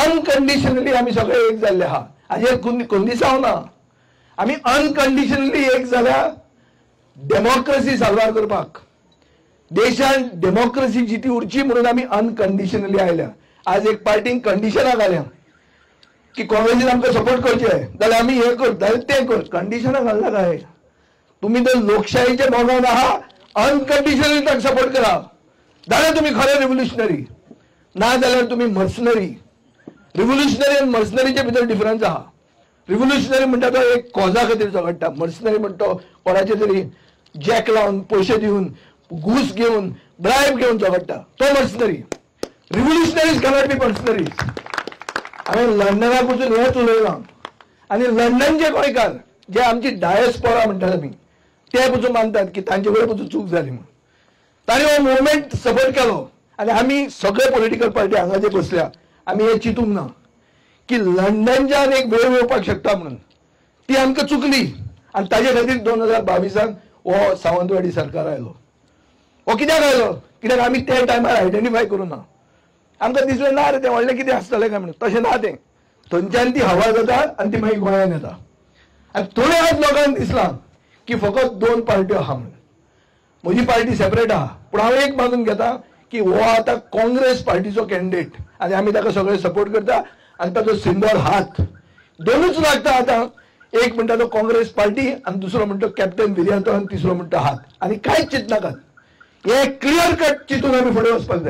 Unconditionally आमी सगळे एक जाल्ले आहा. हाजेर कंदिसांव ना, आमी अनकंडिशनली एक जाल्या डेमोक्रेसी साल्वार करपाक, देशान डेमोक्रेसी जिती उरची म्हणून आमी अनकंडिशनली आयल्या. आज एक पार्टीन कंडिशनां घाल्या की काँग्रेसीन आमकां सपोर्ट करचे जाल्यार आमी हें कर जाल्यार तें कर, कंडिशनां घालना काय? तुमी जर लोकशाहीच्या मोगान आहा अनकंडिशनली ताका सपोर्ट करा जाल्यार तुमी खरे रिव्होल्युशनरी, ना जाल्यार तुमी मर्सनरी. रिव्होल्युशनरी आनी मर्सनरीचे भितर डिफरन्स आहा. रिव्होल्युशनरी म्हणटा तो एक कॉजा खातीर झगडटा, मर्सनरी म्हणटा तो कोणाचे तरी जॅक लावन पयशे दिवन घूस घेवन ब्रायब घेवन झगडटा, तो mercenary. Revolutionaries cannot be mercenaries. हांवें लंडनाक वचून हेंच उलयलां आनी लंडनचे गोंयकार जे आमची डायस्पोरा म्हणटात आमी ते पसून मानतात की तांचे कडेन पसून चूक जाली म्हणून तांणी हो मुवमेंट सपोर्ट केलो. आनी आमी सगळे पॉलिटिकल पार्टी हांगा जे बसल्या आमी हें चिंतूंक ना की लंडनच्यान एक वेळ येवपाक शकता म्हणून, ती आमकां चुकली आनी ताजे खातीर 2022 हो सावंतवाडी सरकार आयलो. हो कित्याक आयलो? कित्याक आमी त्या टायमार आयडेंटिफाय करूं ना, आमकां दिसलें ना रे तें व्हडलें कितें आसतलें काय म्हणून, तशें ना तें. थंयच्यान ती हवा जाता आनी ती मागीर गोंयान येता. आनी थोड्या आज लोकांक दिसलां की फकत 2 पार्ट्यो आहा म्हणून. म्हजी पार्टी सेपरेट आहा, पूण हांव एक मानून घेता की हो आतां काँग्रेस पार्टीचो कॅन्डिडेट आनी आमी ताका सगळे सपोर्ट करता आनी ताचो सिंबॉल हात दोनूच लागता आतां. एक म्हणटा तो काँग्रेस पार्टी आनी दुसरो म्हणटा कॅप्टन विरियातो आनी तिसरो म्हणटा हात, आनी कांयच चिंतनाकात. हे क्लियर कट चिंतून आमी फुडें वचपाक जाय.